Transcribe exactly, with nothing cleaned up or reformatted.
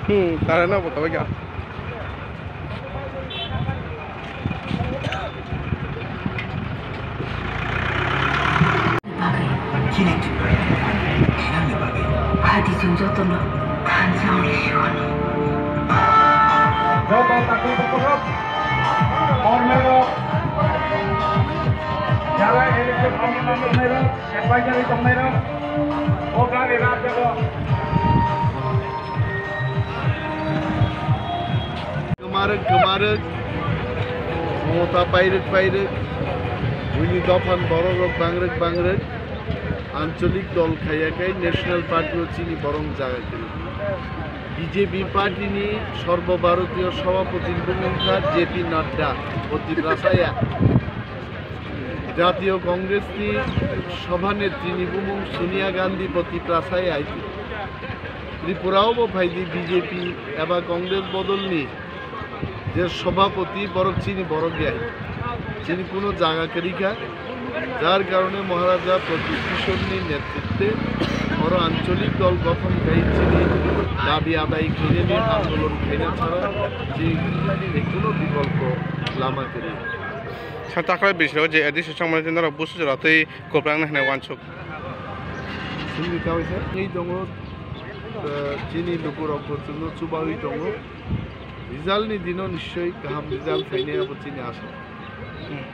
Hmm, tara na bota bagya. Hati chwng jotono thansa wngwi siwano. Joto takwi bukurok, kormerok, jara election komiti tongnairok, advisory tongnairok, o gari rajyago. Kwmarwk kwmarwk, mota pairwk pairwk, buini dophani borokrok bangrwk bangrwk, ancholik dol khaiya khai National Party o chini borok jaga kwrwi. B J P party ni Sarbo Bharatiya Sabhapati ni bumung kha J P Nadda, o Tiprasa ya. Jatiyo Congress ni Sabha Netri ni bumung Sonia Gandhi, bo Tiprasa ya. Tripura o bo phaidi B J P eba Congress bodol ni je Sabhapati, borok chini borok ya, chini kuno jaga kwrwi kha, jar karone Maharaja Pradyut Kishore ni netritwe oro ancholik dol gothon khai chini dabi adai khainani andolon khaina chara chini kuno bikolpo lama kwrwi. Sa takrai bisiro je A D C chongmani norok busu jora tei kwplangna hinwi uansuk. Chini kaisa tei tongo, eh, chini lukurok bo chwngno chubawi tongo. Result ni dino nischoi kaham result phainai abo chini asa. Hmm.